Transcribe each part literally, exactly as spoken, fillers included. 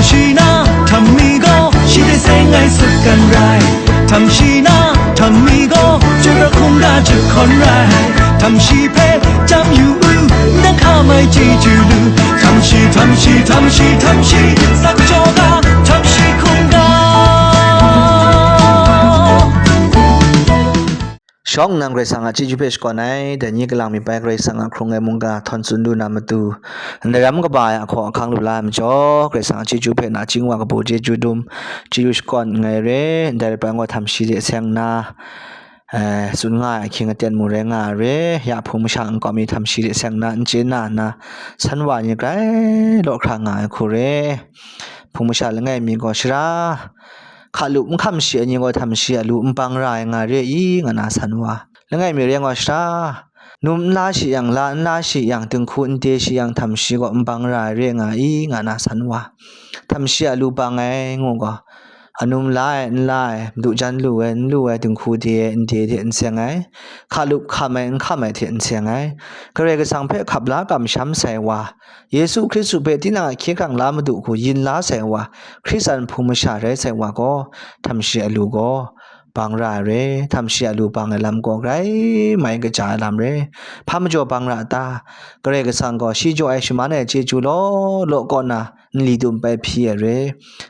Shi na htam mi gaw shi hte seng ai sut kan rai. Htam shi na htam mi gaw chyoi pra hkungga jahkawn rai. Htam shi hpe jam yu u, n dan hkam ai chyeju lu. Htam shi, htam shi, htam shi, htam shi, sak jaw ga, htam shi hkungga. Shawng nnan Karai Kasang a chyeju hpe shakawn ai, dai ni kalang mi bai Karai Kasang a hkrung ai mungga htawn tsun lu na matu, ndai ram kaba ai ahkaw ahkang lu la ai majaw, Karai Kasang a chyeju hpe nachying wa kabu chyeju dum, chyeju shakawn nngai re, ndai rai bai gaw htam shi de seng nna, eh, tsun nga ai ahkying aten mung rai nga ai re, ya hpung masha nkau mi htam shi de seng nna, n chye na nna, san wa ni grai law hkra nga ai hku re. Hpung masha langai mi gaw shara, hka lup n hkam shi ai ni gaw htam shi a lu n bang ra ai nga re i, nga na san wa. Langai mi re gaw shara, num n la shi yang, la n la shi yang, dinghku n de shi yang, htam shi gaw n bang ra ai re nga i, nga na san wa. Htam shi a lu bang ai ngu gaw, anum la ai, n la ai, madu jan lu ai, n lu ai, dinghku de ai, n de hte n seng ai, hka lup hkam ai, n hkam ai hte n seng ai. Karai Kasang hpe hkap la kamsham sai wa, Yesu Hkristu hpe tinang a hkye hkrang la madu hku yin la sai wa, Hkristan hpung masha rai sai wa gaw, htam shi a lu gaw bang ra ai re, htam shi a lu bang ai lam gaw grai mai kaja ai lam re. Hpa majaw bang ra ta? Karai Kasang gaw shi jaw ai shaman ai chyeju law law kaw na nli dum bai hpyi ai re.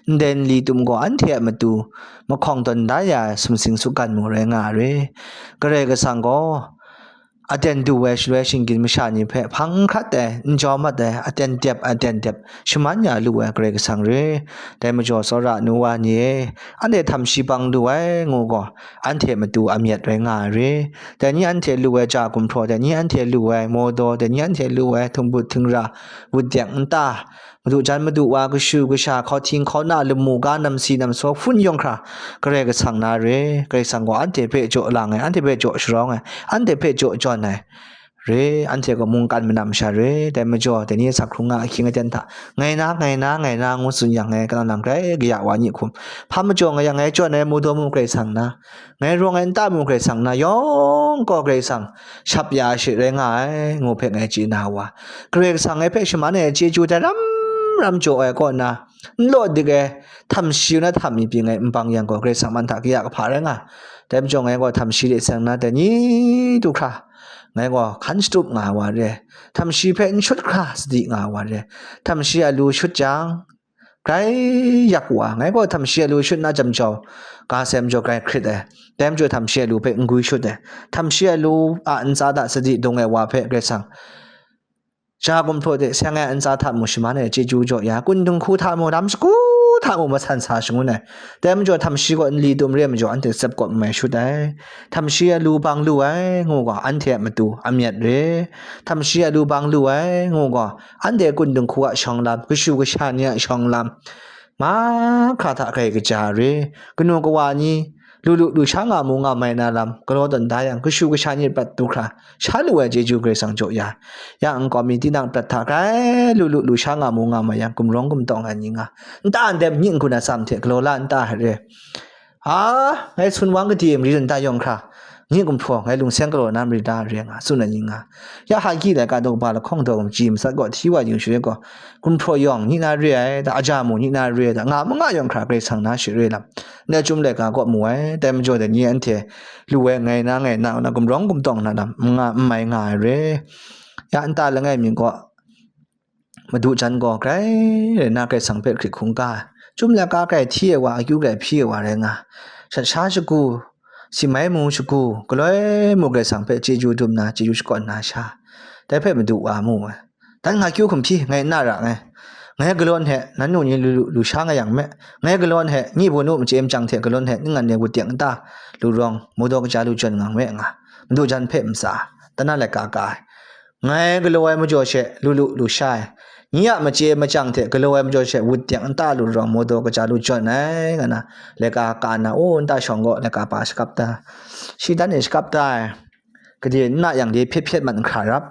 Ndai nli dum gaw anhte a matu mahkawng tawn da ya ai sumsing sukgan mung rai nga ai re. Karai Kasang gaw aten du ai shaloi shinggyim masha ni hpe hpang n hkrat ai, n jau mat ai, aten dep, aten dep, shaman ya lu ai Karai Kasang re. Dai majaw, tsawra nu wa ni e, anhte htam shi bang lu ai ngu gaw, anhte matu a myat rai nga ai re. Dai ni anhte lu ai ja gumhpraw, dai ni anhte lu ai mawdaw, dai ni anhte lu ai htingbut htingra, wut dek nta, madu jan madu wa, kashu kasha, hkauhting hkauna, lamu ga, namsi namsaw, hpun yawng hkra, Karai Kasang na re. Karai Kasang gaw anhte hpe jaw lang ai, anhte hpe jaw sharawng ai, anhte hpe jaw jawn ai re, anhte gaw mungkan manam masha re. Dai majaw, dai ni asak hkrung nga ahkying aten hta, ngai na, ngai na, ngai na, ngu tsun yang, ngai kanau nang grai kaya wa ni hkum, hpa majaw nga yang, ngai jawn ai mawdaw mung Karai Kasang na, ngai rawng ai nta mung Karai Kasang na, yawng gaw Karai Kasang shap ya ai she rai nga ai, ngu hpe ngai chye na wa. Karai Kasang ngai hpe shaman ai chyeju dai ram ram jaw ai kaw na, n law dik ai htam shi na htam mi pyi ngai n bang yang gaw, Karai Kasang man hta kaya kahpa rai nga. Dai majaw ngai gaw htam shi de seng na, dai ni du hkra, ngai gaw hkan shatup nga ai wa re, htam shi hpe n shut hkra sadi nga ai wa re, htam shi a lu shut jang, grai yak wa, ngai gaw htam shi a lu shut na jam jau, ga sai majaw grai hkrit ai, dai majaw htam shi a lu hpe n gwi shut ai, htam shi a lu a ntsa hta sadi dung ai wa hpe Karai Kasang ja gumhpraw de seng ai ntsa hta mung shaman ai chyeju jaw ya, kun dinghku hta mung, lam shagu hta mung masan sa shangun ai, dai majaw htam shi gaw nli dum re ai majaw anhte tsep kawp n mai shut ai, htam shi a lu bang lu ai ngu gaw, anhte a matu a myat re, htam shi a lu bang lu ai ngu gaw, anhte kun dinghku a shawng lam, kashu kasha ni a shawng lam, mahkra hta grai kaja re, kanu kawa ni, lu lu lu sha nga mu nga mai na lam, galaw tawn da yang, kashu kasha ni prat du hkra, sha lu ai chyeju Karai Kasang jaw ya. Ya nkau mi tinang prat hta grai lu lu lu sha nga mu nga mai yang, gumrawng gumtawng ai ni nga, nta ndem, myit n-gun a tsam hte galaw la nta re, a, ngai sun wang gade mari nta yawng hkra, myit gumhpraw ngai lung seng galaw na mari da re nga, tsun ai ni nga, ya haki laika daw kaba lahkawng daw gumji matsat gaw hti wa yu shaloi gaw, gumhpraw yawng ni na re ai, da aja mu ni na re ai, da nga ma nga yawng hkra Karai Kasang na shi re lam, ndai chyum laika kaw mu ai, dai majaw dai ni anhte lu ai ngai na, ngai na, na gumrawng gumtawng na lam, n nga, n mai nga ai re. Ya nta langai mi gaw, madu jan gaw grai rai na Karai Kasang hpe hkrit hkungga ai, chyum laika grai hti ai wa, akyu grai hpyi ai wa rai nga, shat sha shagu, si mai mu shagu, galoi mu Karai Kasang hpe chyeju dum na, chyeju shakawn na sha, dai hpe madu wa mu ai. Dan nga kyu hkum hpyi, ngai n na ra nngai. Ngai galaw hte nan nu ni lu lu lu sha nga yang me. Ngai galaw hte, nyi bun u machye machyang hte galaw hte ning ngan ai wut dek nta lu rawng, mawdaw kaja lu jawn nga me nga, madu jan hpe matsa, tana laika ka ai. Ngai galaw ai majaw she lu lu lu sha ai. Nyi a machye machyang hte galaw ai majaw she wut dek nta lu rawng, mawdaw kaja lu jawn ai, nga na, laika ka nna, o, nta shawng gaw laika pa shakap ta, shi dan e shakap ta ai. Gade n na yang, le hpyet hpyet mat nhkra rap.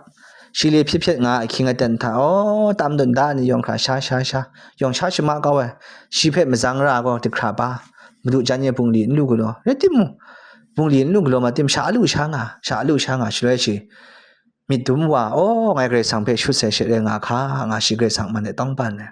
Shi le hpyet hpyet nga ahkying aten hta, aw, tam dun da ni yawng hkra sha, sha, sha, yawng sha shama kau ai. Shi hpe mazang ra gaw, dihkra ba, madu jan e bungli n lu galaw, rai timung, bungli n lu galaw ma tim, sha lu sha nga, sha lu sha nga, shaloi shi myit dum wa, aw, ngai Karai Kasang hpe shut sai she rai nga hka, nga shi Karai Kasang man e tawng ban ai.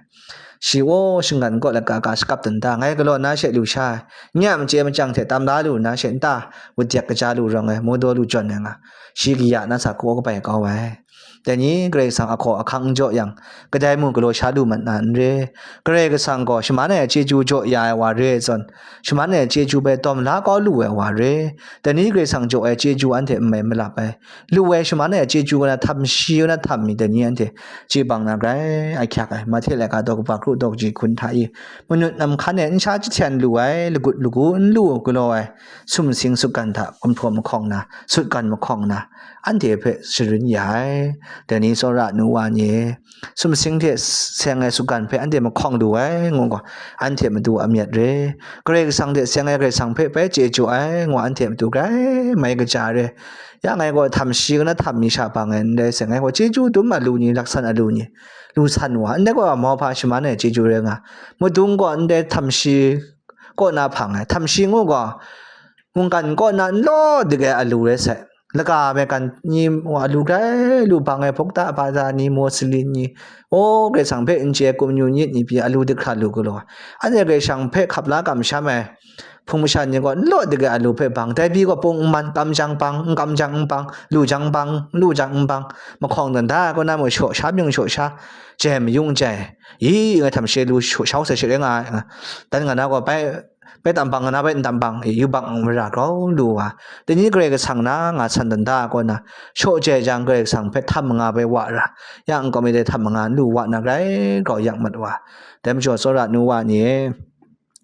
Shi, aw, shinggan kaw laka ka shakap dan da, ngai galaw na she lu sha ai, nye a machye machyang hte tam la lu na she nta, wudek kaja lu rawng ai, mawdaw lu jawn ai nga, shi kaya na sa hkaw kabai kau ai. Dai ni Karai Kasang ahkaw ahkang n jaw yang, kadai mung galaw sha lu mat na n re. Karai Kasang gaw shaman ai chyeju jaw ya ai wa re ai zawn, shaman ai chyeju bai tawm la kau lu ai wa re. Dai ni Karai Kasang jaw ai chyeju anhte n mai malap ai. Lu ai shaman ai chyeju na htam shi na htam mi dai ni anhte chye bang na grai ahkyak ai. Mahte laika daw kaba kru daw kaji hkun hta i, manut nam hkan e n sha jahten lu ai, lagut lagu n lu galaw ai, sumsing sutgan hta gumhpraw mahkawng na, sutgan mahkawng na, anhte hpe sharin ya ai. Dai ni tsawra nu wa ni, sumsing hte seng ai sutgan hpe anhte mahkawng lu ai, ngu gaw, anhte matu a myat re. Karai Kasang hte seng ai Karai Kasang hpe bai chye jaw ai, ngu anhte matu grai mai kaja re. Ya ngai gaw htam shi kana htam mi sha bang ai ndai seng, ngai gaw chyeju dum a lu ni, laksan a lu ni, lu san wa, ndai gaw mauhpa shaman ai chyeju rai nga. Madung gaw ndai htam shi kaw na hpang ai, htam shi ngu gaw, mungkan kaw na n law dik ai a lu rai sai. Laka maigan ni wa lu grai lu bang ai, bukta bata ni, mawsali ni, o, Karai Kasang hpe n chye kumyu nyit ni pyi a lu dik hkra lu galaw ai. Anhte Karai Kasang hpe hkap la kamsham ai hpung masha ni gaw n law dik ai a lu hpe bang, dai pyi gaw pung n man, kam jang bang, n kam jang n bang, lu jang bang, n lu jang n bang, mahkawng dan da ai kaw na mung shaw sha mying shaw sha, jai mayung jai, i, ngai htam shi lu shaw, shaw sai shi rai nga ai, dan nga na gaw bai, bai tam bang nga na bai n tam bang, i, yubak mara grau lu wa. Dai ni Karai Kasang na nga san dan da ai kaw na, shaw jai jang Karai Kasang hpe htam manga bai wa ra, ya n kawm mi dai htam manga n lu wa na grai grau yak mat wa. Dai majaw tsawra nu wa ni,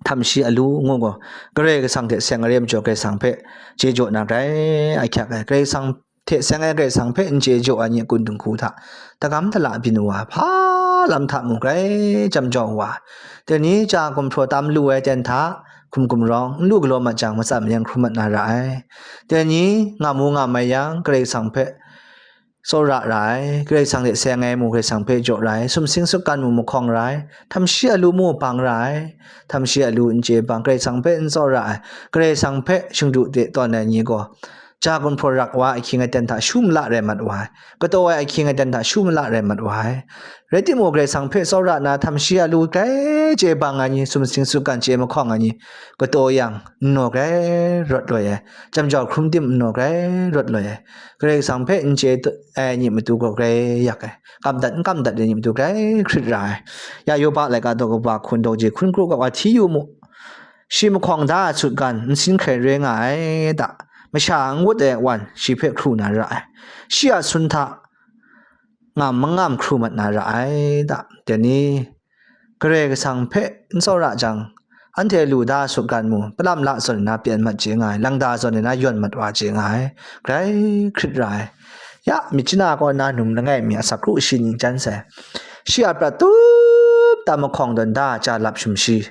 htam shi a lu ngu gaw, Karai Kasang hte seng ai re majaw Karai Kasang hpe chye jaw na grai ahkyak ai. Karai Kasang hte seng ai Karai Kasang hpe n chye jaw ai ni a kun dinghku hta, dagam dala byin wa, hpa lam hta mung grai jam jaw wa. Dai ni cha gumhpraw tam lu ai ten hta, hkum gumrawng, n lu galaw mat jang, matsan mayan hkrum mat na ra ai. Dai ni nga mu nga mai yang, Karai Kasang hpe tsawra ra ai, Karai Kasang hte seng ai mu Karai Kasang hpe jaw ra ai, sumsing sutgan mu mahkawng ra ai, htam shi a lu mu bang ra ai, htam shi a lu n chye bang, Karai Kasang hpe n tsawra ai, Karai Kasang hpe shingdu de tawn ai ni gaw, ja gumhpraw rak wa ai ahkying aten hta shu mala rai mat wa ai, kataw ai ahkying aten hta shu mala rai mat wa ai. Rai timung, Karai Kasang hpe tsawra na htam shi a lu grai chye bang ai ni, sumsing sutgan chye mahkawng ai ni, kataw yang, n naw grai rawt loi ai, jam jau hkrum tim n naw grai rawt loi ai, Karai Kasang hpe n chye ai ni matu gaw grai yak ai, kam dat n kam dat ai ni matu grai hkrit ra ai. Ya Yoba laika daw kaba hkun daw je hkun kru ga wa hti yu mu. Shi mahkawng da ai sutgan nsin hkrai re nga ai da, masha n wut ai wan shi hpe hkru na ra ai, shi a sun hta ngam mangam hkru mat na ra ai da. Dai ni Karai Kasang hpe n tsawra jang, anhte lu da sutgan mu, palam la zawn na pyan mat chye nga ai, langda zawn na yawn mat wa chye nga ai, grai hkrit ra ai. Ya, myit chana kaw na num langai mi asak kru shi ning jan sai. Shi a prat tup tam mahkawng dawn da ja lap shum shi.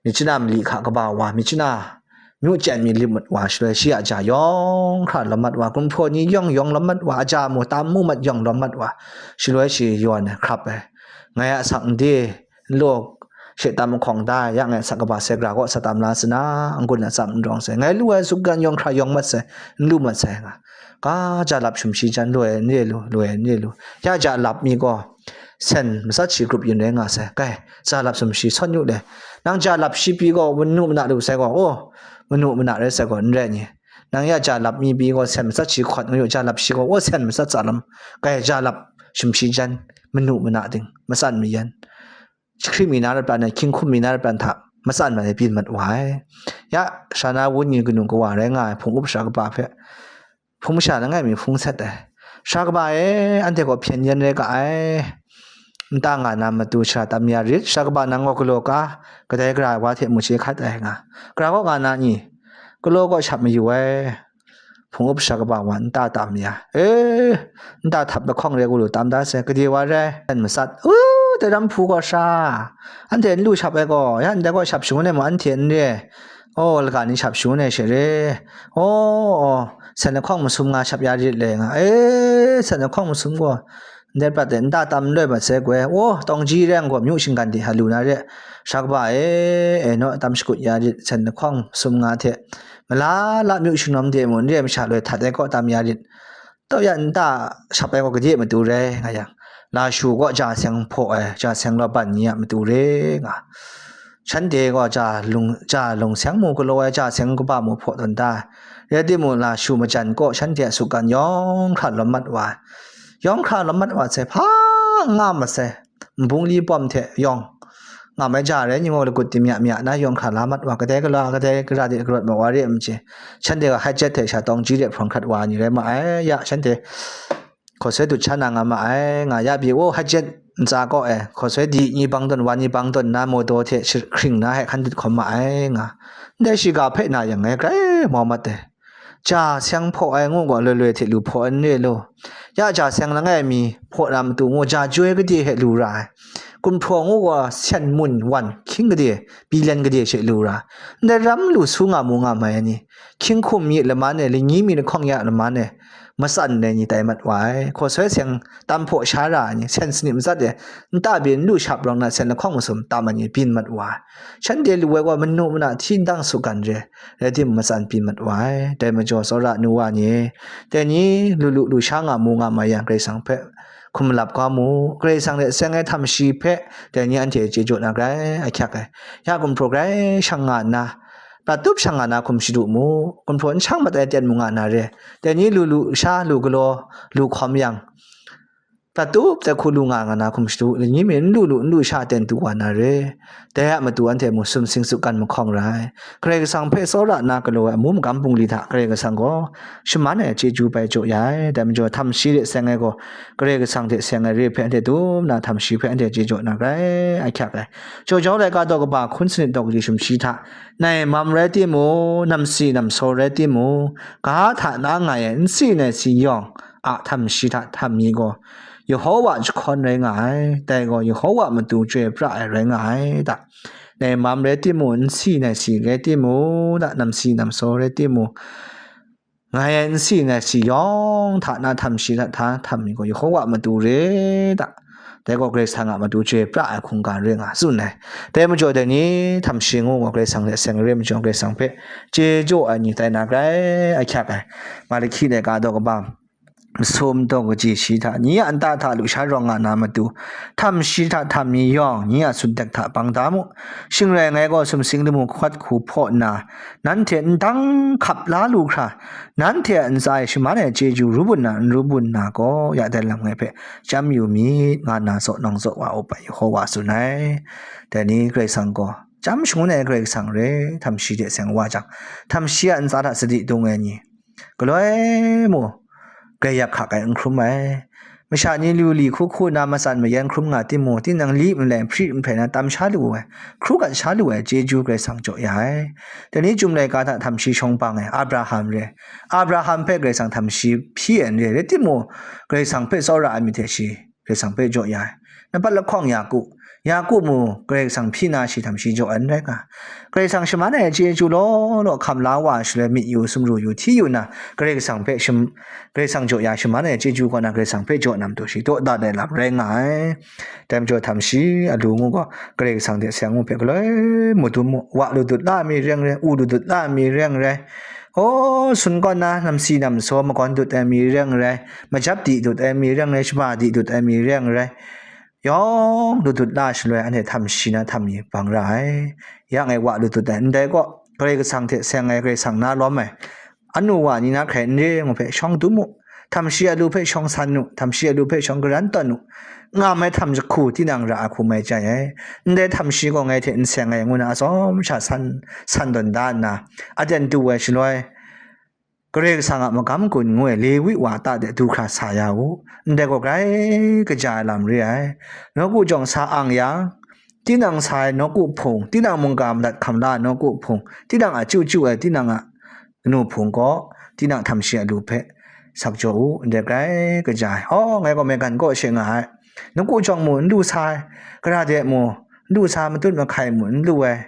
Myit chana mali hka kaba wa, myit chana myu chyen mi lim mat wa, shaloi shi a ja yawng hkra lawm mat wa, gumhpraw ni yawng yawng lawm mat wa, a ja mu tam mu mat yawng lawm mat wa, shaloi shi yawn ai, hkrap ai. Ngai a asak n de, n law she tam mahkawng da, ya ngai asak kaba sai, gara kaw sa tam la sa na, n-gun atsam n rawng sai, ngai lu ai sutgan yawng hkra yawng mat sai, n lu mat sai nga, ka ja lap shum shi jan lu ai n re lu, lu ai n re lu. Ya ja lap mi gaw, sen matsat shi grup yin rai nga sai, kai, ja lap shum shi sawn yu le. Nang ja lap shi pyi gaw, manu mana lu sai gaw, o, manu mana rai sai gaw, n rai ni. Nang ya ja lap mi pyi gaw, sen matsat shi hkawt nga yu, ja lap shi gaw, o, sen matsat tsa lam, kai, ja lap shum shi jan, manu mana ting, matsan mayan. Jahkring mi na lapran ai, hkying hkum mi na lapran hta, matsan mat ai byin mat wa ai. Ya, sha na wun ni kanu kawa rai nga ai, hpung up sara kaba hpe, hpung masha langai mi hpung sat ai. Sara kaba e, anhte gaw hpyen yen rai ga ai. Nta nga na matu sara tam ya rit, sara kaba nang gaw galaw ka, kadai gara ai wa hte mu chye hkat ai nga. Gara kaw nga na ni, galaw kaw shap mayu ai. Hpung up sara kaba wa nta tam ya. E, nta htap lahkawng re gu lu tam da sai, gade wa rai, sen matsat. U, dai ram hpu gaw sha. Anhte n lu shap ai gaw, ya ndai gaw shap shangun ai mu, anhte n re. O, laga ni shap shangun ai she re. O, o, sen lahkawng masum nga shap ya rit le nga. E, sen lahkawng masum gaw, ndai prat e nta tam n loi mat sai goi. O, tawng ji reng gaw, myu shinggan de ha lu na re. Sara kaba e, e naw tam shakut ya rit, sen lahkawng masum nga hte. Mala la myu shingnawm de mu, n re masha loi htat ai kaw tam ya rit. Tau ya nta shap ai gaw gade matu rai nga yang, Lashu gaw ja seng hpaw ai, ja seng laban ni a matu re nga. Shanhte gaw ja lung, ja lung seng mu galaw ai, ja seng kaba mu hpaw tawn da ai. Rai timung, lashu majan kaw shanhte a sukkan yawng hkra lawm mat wa ai. Yawng hkra lawm mat wa sai, hpa n nga masai, nbung li pawm hte yawng nga mai ja rai ni, ngu lagut di mya mya na yawng hkra la mat wa, kadai gala, kadai gara de karawt ma wa re ai majaw, shanhte gaw hajat hte sha tawng ji de hprawng hkrat wa ai ni rai ma ai. Ya, shanhte hkaw soi dut sha na nga ma ai, nga ya pyi, o, hajat ntsa kaw e, hkaw soi di ni bang tawn, wa ni bang tawn na, modaw hte shi-, hkring na he hkan dut hkawm ma ai, nga. Ndai shiga hpe na yang ngai grai mau mat ai. Ja seng hpaw ai ngu gaw, loi loi hte lu hpaw ai n re law. Ya ja seng langai mi hpaw na matu ngu, ja joi gade he lu ra ai. Gumhpraw ngu gaw, sen mun wan hkying gade, bilen gade she lu ra ai. Ndai ram lu su nga mu nga mai ai ni, hkying hkum mi laman e, lani mi lahkawng ya laman e, matsan ai ni tai mat wa ai. Hkaw soi seng tam hpaw sha ra ai ni, sen sanit matsat e, nta byin lu shap rawng na, sen lahkawng masum tam ai ni byin mat wa ai. Shanhte lu ai gaw, manu mana hti ndang sukkan re, rai timung, matsan byin mat wa ai. Dai majaw, tsawra nu wa ni, dai ni lu lu lu sha nga mu nga mai yang, Karai Kasang hpe hkum malap kau mu. Karai Kasang hte seng ai htam shi hpe dai ni anhte chye jaw na grai ahkyak ai. Ya gumhpraw grai shang nga nna, prat tup shang nga na hkum shadu mu. Gumhpraw n shang mat ai ten mu nga na re. Dai ni lu lu sha, lu galaw, lu hkawm yang, prat tup dai hku lu nga nga na hkum shadu, lani mi n lu lu, n lu sha ten du wa na re. Dai a matu anhte mung sumsing sukkan mahkawng ra ai. Karai Kasang hpe tsawra nna galaw ai amu magam bungli hta Karai Kasang gaw shaman ai chyeju bai jaw ya ai. Dai majaw, htam shi hte seng ai gaw, Karai Kasang hte seng ai re hpe anhte dum nna, htam shi hpe anhte chye jaw na grai ahkyak ai. Jaw jau laika daw kaba hkun sanit daw kaji sumshi hta, nai mam rai timung, namsi namsaw rai timung, ga hta na ngai ai n si nai si yawng a htam shi hta htam mi gaw, Yehowa jahkawn rai nga ai, dai gaw Yehowa matu chyoi pra ai rai nga ai da. Nai mam rai timung, n si nai si rai timung da, namsi namsaw rai timung, ngai ai n si nai si yawng hta na htam shi hta hta htam mi gaw, Yehowa matu re da. Dai gaw Karai Kasang a matu chyoi pra ai hkungga rai nga tsun ai. Dai majaw, dai ni htam shi ngu gaw, Karai Kasang hte seng ai re majaw, Karai Kasang hpe chye jaw ai ni tai na grai ahkyak ai. Malahki laika daw kaba masum daw kaji shi hta, ni a nta hta lusha rawng nga na matu, htam shi hta htam mi yawng, ni a sutdek hta bang da mu. Shing rai ngai gaw sumsing lamu hkawt hku hpaw nna, nanhte ndang hkap la lu hkra, nanhte a ntsa e shaman ai chyeju ru bun na, n ru bun na gaw, ya dai lam ngai hpe chyam yu myit, nga nna zaw nawng zaw wa up ai Yehowa tsun ai. Dai ni Karai Kasang gaw chyam shangun ai Karai Kasang re, htam shi hte seng wa jang, htam shi a ntsa hta sadi dung ai ni, galoi mu, grai yak hkak ai n hkrum ai. Masha ni lu li hku hku na matsan mayan hkrum nga timung, tinang li nlai hpri nhprai na tam sha lu ai, hkru gat sha lu ai chyeju Karai Kasang jaw ya ai. Dai ni chyum laika hta htam shi shawng bang ai Abraham re. Abraham hpe Karai Kasang htam shi hpyi ai n re, rai timung, Karai Kasang hpe tsawra ai myit hte shi Karai Kasang hpe jaw ya ai. Nampat lahkawng Yaku, Yaku mu Karai Kasang hpyi na shi htam shi jaw ai n rai ga. Karai Kasang shaman ai chyeju law law hkam la wa ai shaloi, myit yu, sumru yu, hti yu nna, Karai Kasang hpe sham-, Karai Kasang jaw ya shaman ai chyeju kaw na Karai Kasang hpe jaw na matu shi dawdan ai lam rai nga ai. Dai majaw, htam shi alu ngu gaw, Karai Kasang hte seng ngu hpe galoi mudum mu, wa lu dut la mi reng rai, u lu dut la mi reng rai, o, sun kawn na namsi namsaw magawn dut ai mi reng rai, majap di dut ai mi reng rai, shaba di dut ai mi reng rai, yawng lu dut la shaloi, anhte htam shi na htam mi bang ra ai. Ya ngai wa lu dut ai, ndai gaw Karai Kasang hte seng ai, Karai Kasang na lawm ai anu wa ni na hkrai n re ngu hpe shawng dum u, htam shi alu hpe shawng san u, htam shi alu hpe shawng garan tawn u, nga mai htam jahku tinang ra ai hku mai chye ai. Ndai htam shi gaw ngai hte n seng ai ngu na atsawm sha san, san tawn da nna, aten du ai shaloi, Karai Kasang a magam gun ngu ai Lewi wa ta de du hkra sa ya u. Ndai gaw grai kaja ai lam re ai. Nawku jawng sa ang yang, tinang sa ai nawku hpung, tinang mungga madat hkam la ai nawku hpung, tinang a chyu chyu ai, tinang a kanu hpung gaw, tinang htam shi alu hpe sak jaw u, ndai grai kaja ai. Aw, ngai gaw maigan kaw she nga ai. Nawku jawng mu n lu sa ai, gara de mu n lu sa, matut mahkai mu n lu ai,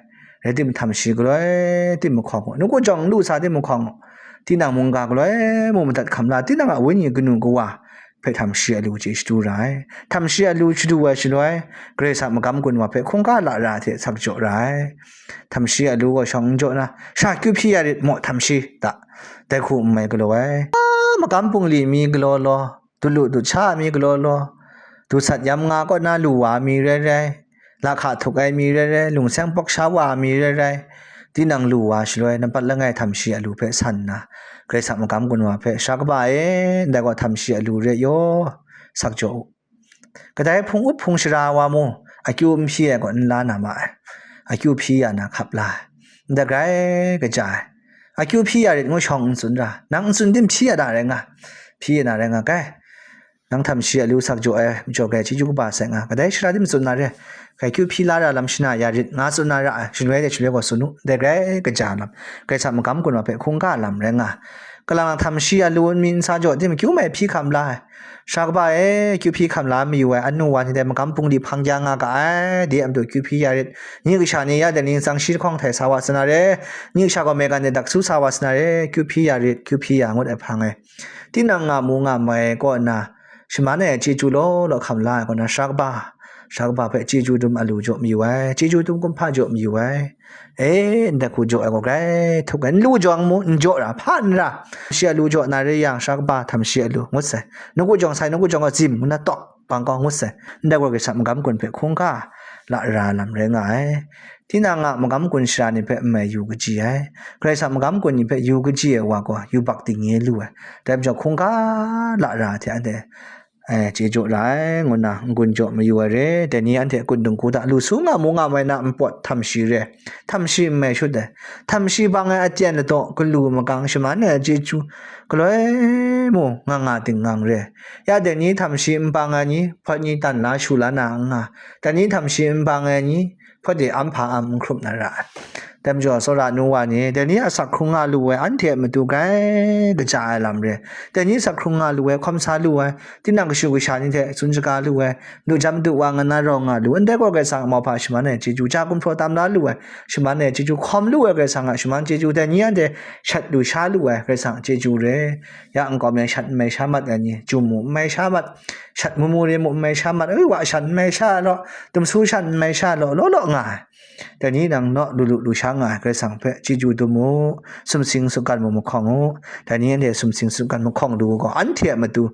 rai tim htam shi galoi tim mahkawng u, nawku jawng n lu sa tim mahkawng u, tinang mungga galoi mu madat hkam la, tinang a wenyi kanu kawa hpe htam shi alu chye shadu ra ai. Htam shi alu shadu ai shaloi, Karai Kasang magam gun wa hpe hkungga lara hte sak jaw ra ai. Htam shi alu gaw shawng n jaw na, sha kyu hpyi ya rit maw htam shi ta, dai hku n mai galaw ai. A, magam bungli mi galaw law, dut lu dut sha mi galaw law, dusat yam nga kaw na lu wa mi rai rai, lahka htuk ai mi rai rai, lungseng pawk sha wa mi rai rai, tinang lu wa shaloi nampat langai htam shi alu hpe san nna, Karai Kasang magam gun wa hpe, "Sara kaba e, ndai gaw htam shi alu re yaw, sak jaw u. Kadai hpung up hpung shara wa mu, akyu n hpyi ai gaw n la na ma ai, akyu hpyi ya na hkap la ai, ndai grai kaja ai, akyu hpyi ya rit ngu shawng n tsun ra, nang n tsun tim hpyi ya da rai nga, hpyi ya na rai nga, kai, nang htam shi alu sak jaw ai majaw grai chyeju kaba sai nga, kadai shara tim tsun na re, kai, kyu hpyi la ra lam shana ya rit, nga tsun na ra ai, shaloi de shaloi gaw tsun u, ndai grai kaja lam, Karai Kasang magam gun wa hpe hkungga lam rai nga, kalang htam shi alu n mi n sa jaw tim, kyu mai hpyi hkam la ai, Sara kaba e, kyu hpyi hkam la mayu ai anu wa ni dai magam bungli hpang ya nga ga ai, de a matu kyu hpyi ya rit, ni kasha ni ya dai ni tsang shi lahkawng htai sa wa sa na re, ni kasha gaw maigan de dak su sa wa sa na re, kyu hpyi ya rit, kyu hpyi ya ngut ai hpang e, tinang nga mu nga mai kaw nna, shaman ai chyeju law law hkam la ai kaw na, sara kaba, sara kaba hpe chyeju dum alu jaw mayu ai, chyeju dum kumhpa jaw mayu ai, e, ndai hku jaw ai gaw grai htuk ai, n lu jawng mu, n jaw ra, hpa n ra, shi alu jaw na re yang, sara kaba htam shi alu ngut sai, nawku jawng sai, nawku jawng gaw zim ngu na tawk bang kau ngut sai, ndai gaw Karai Kasang magam gun hpe hkungga la ra lam rai nga ai. Tinang a magam gun shara ni hpe n mai yu kaji ai, Karai Kasang magam gun ni hpe yu kaji ai wa gaw yubak dingnye lu ai, dai majaw hkungga la ra hte anhte, e, chye jaw la ai, ngu nna n-gun jaw mayu ai re, dai ni anhte a kun dingku hta lu su nga mu nga mai na npawt htam shi re, htam shi n mai shut ai, htam shi bang ai aten ladaw galu magang shaman ai chyeju galoi mu nga nga dingngang re, ya dai ni htam shi n bang ai ni, hpawt ni tan la shu la na n nga, dai ni htam shi n bang ai ni, hpawt de am hpa am n hkrup na ra ai. Dai majaw, tsawra nu wa ni, dai ni a sak hkrung nga lu ai, anhte a matu grai kaja ai lam re. Dai ni sak hkrung nga lu ai, hkawm sa lu ai, tinang kashu kasha ni hte tsun shaga lu ai, madu jam madu wa nga na rawng nga lu, ndai gaw Karai Kasang a mauhpa shaman ai chyeju, ja gumhpraw tam la lu ai, shaman ai chyeju, hkawm lu ai Karai Kasang a shaman chyeju, dai ni anhte shat lu sha lu ai Karai Kasang a chyeju re. Ya nkau mi shat n mai sha mat ai ni, ju mu n mai sha mat, shat mu mu re mu n mai sha mat, ui, wa shat n mai sha law, dumsu shat n mai sha law, law law nga ai. Dai ni nang naw lu lu lu sha nga ai Karai Kasang hpe chyeju dum u, sumsing sutgan mu mahkawng u. Dai ni anhte sumsing sutgan mahkawng lu u gaw, anhte a matu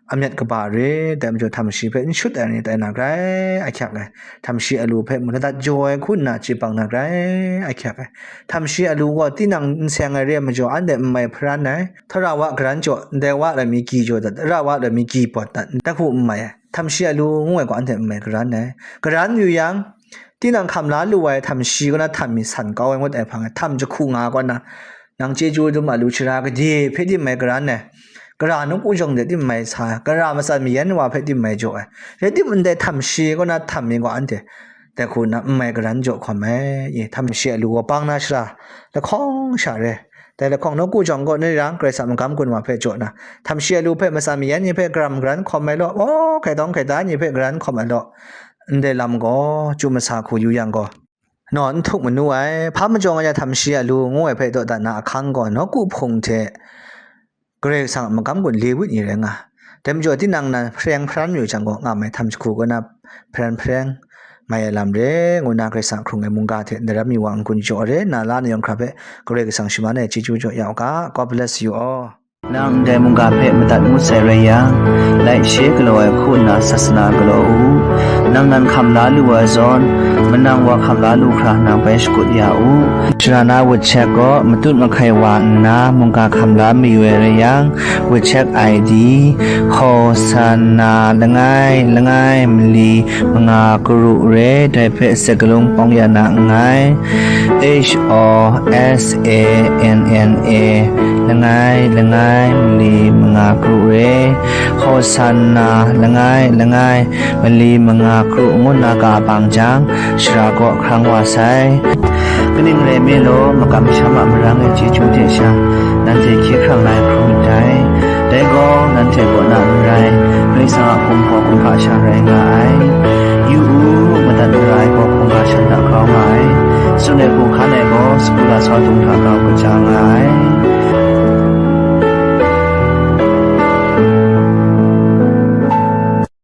a myat kaba re, dai majaw htam shi hpe n shut ai ni tai na grai ahkyak ai, htam shi alu hpe mung ladat jaw ai hku nna chye bang na grai ahkyak ai. Htam shi alu gaw tinang n seng ai re ai majaw, anhte n mai hparan ai, tara wa garan jaw, ndai wa lam mi gyi jaw dat, tara wa lam mi gyi pawt dat, ndai hku n mai ai. Htam shi alu ngu ai gaw anhte n mai garan ai. Garan yu yang, tinang hkam la lu ai htam shi kaw na htam mi san kau ai ngut ai hpang e, htam jahku nga kaw na, nang chyeju dum alu shara gade hpe tim mai garan ai, gara nawku jawng de tim mai sa ai, gara matsan mayan wa hpe tim mai jaw ai, rai tim ndai htam shi kaw na htam mi gaw anhte dai hku na n mai garan jaw hkawm ai. I, htam shi alu gaw bang na shara lahkawng sha re, dai lahkawng nawku jawng gaw ni rang Karai Kasang magam gun wa hpe jaw na, htam shi alu hpe matsan mayan ni hpe garam garan hkawm ai law, aw, hkaitawng hkaita ni hpe garan hkawm ai law, ndai lam gaw chyu masa hku yu yang gaw, naw n htuk manu ai, hpa majaw nga ya htam shi alu ngu ai hpe dawdan na ahkang gaw, nawku hpung hte Karai Kasang a magam gun le wit ni rai nga. Dai majaw tinang nan hpareng hparan mayu jang gaw, nga mai htam jahku kaw na hpareng hpareng mai ai lam re, ngu na Karai Kasang hkrung ai mungga hte daram mi wa n-gun jaw re, na la na yawng hkra hpe Karai Kasang shaman ai chyeju jaw ya u ga. God bless you all. Nang ndai mungga hpe madat ngut sai rai yang, laishe galaw ai hku nna sasana galaw u. Nang nan hkam la lu ai zawn, manang wa hkam la lu hkra nang bai shakut ya u. Sharana WeChat gaw matut mahkai wa nna mungga hkam la mayu ai rai yang, WeChat I D, Hosanna langai langai mali manga karu re, dai hpe sakalung pawng ya na nngai. H O S A N N A langai langai mali manga karu re, Hosanna langai langai mali manga karu ngu na ga bang jang, shara kaw hkrang wa sai. Kaning rai me law, makam masham a marang ai chyeju hte sha, nanhte hkye hkrang na ai hkrum ndai. Dai gaw, nanhte kaw na n rai, Karai Kasang a hkum hpaw hkum hpa sha rai nga ai. Yu u, madat mara ai gaw hkungga shan hta grau nga ai. Tsun ai hku hkan ai gaw, sagu lasau dung hta grau kaja nga ai.